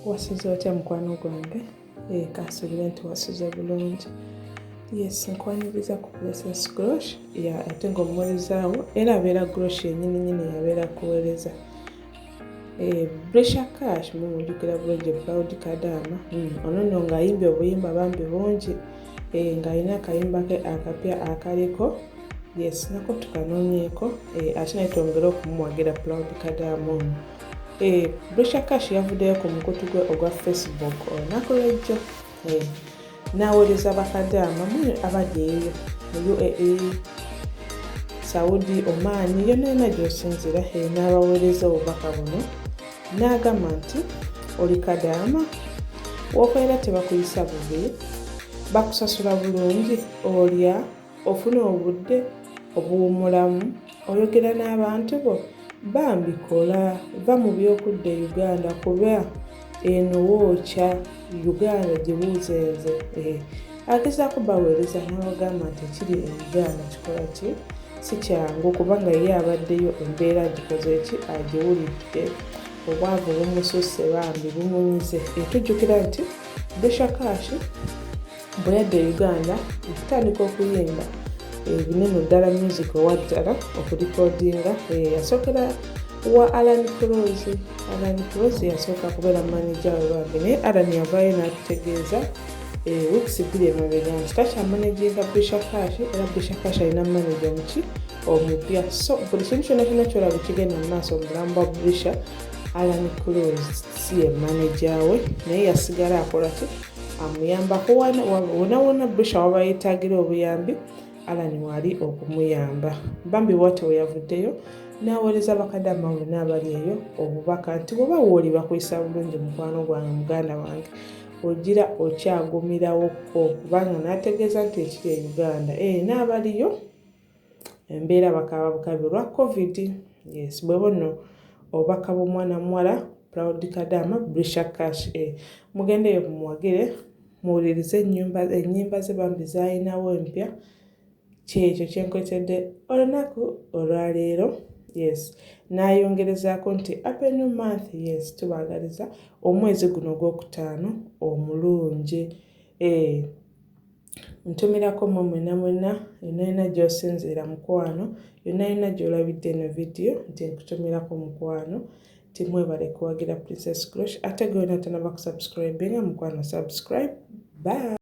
Wasuze otya mukwano gwange? Eh, kansuubire nti wasuze bulungi. Yes, nkwaniriza ku Princess Grosh ya ate ng'omuweerezaawo era abeera Grosh yennyini nyini yabeera kuweereza. Eh, Bresha Cash mumujjukira bulungi Proud Kadaama. Ono nno ng'ayimbye obuyimba bambi bungi eh, ng'alina akayimba ke akapya akaliko yes nako tukanoonyeeko eh, ate naye twongere okumuwagira Proud Kadaama ono. Eh, Bresha Cash yavuddeyo ku mukutu gwe ogwa Facebook olunaku lw'ejjo eh, n'aweereza bakadaama mwe abali eyo mu UAE, Saudi, Oman yonna yonna gy'osinzira eh, n'abaweereza obubaka buno n'agamba nti oli kadaama w'okolera tebakuyisa bubi bakusasula bulungi olya ofuna obudde obuwumulamu oyogera n'abantu bo bambi kola va mu by'okudda e Uganda kuba eno wookya Uganda gibuuze nze eh, agezaako baweereza n'abagamba nti ekiri e Uganda kikola ki si kyangu kubanga ye abaddeyo embeera agikoze ki agiwulidde obwavu bumususse bambi bumunyize eh, tujjukira nti Bresha Cash bwe yadda e Uganda okutandika okuyimba ebinene ddala music owa ddala okulikodinga eh, yasookera wa Alan Cruz. Alan Cruz yasooka kubeera manager we bambi naye Alan yavaayo n'atutegeeza eh, weeks 2 emabega nti takyamanaginga Bresha Cash era Bresha Cash alina manager omuki omupya so buli kintu kyonna kyonna kyolaba kigenda mu maaso mu bulamu bwa Bresha Alan Cruz si ye manager we naye yasigala akola ki amuyambako wona wona Bresha waba yeetaagira obuyambi Alan wali okumuyamba bambi bwatyo we yavuddeyo n'aweereza bakadaama bonna abali eyo obubaka nti bw'oba wooli bakuyisa bulungi mukwano gwange muganda wange ogira okyagumirawo-ko kubanga n'ategeeza nti ekiri e Uganda eh, n'abaliyo embeera bakaaba bukabi olwa covid yes bwe buno obubaka bw'omwana muwala Proud Kadaama Brisha Cash eh, mugendeyo mumuwagire muwulirize ennyimba ze bambi z'alinawo empya kyekyo kyenkwetedde olunaku olwaleero yes n'ayongerezaako nti happy new month yes tubaagaliza omwezi guno ogwokutaano omulungi eh, ntumirako mmwe mwenna mwenna yonna yonna gy'osinziira mukwano yonna yonna gy'olabidde eno vidiyo nti nkutumirako mukwano nti mwebale kuwagira Princess Grosh ate gwe yonna tanaba kusubscribinga mukwano subscribe bye.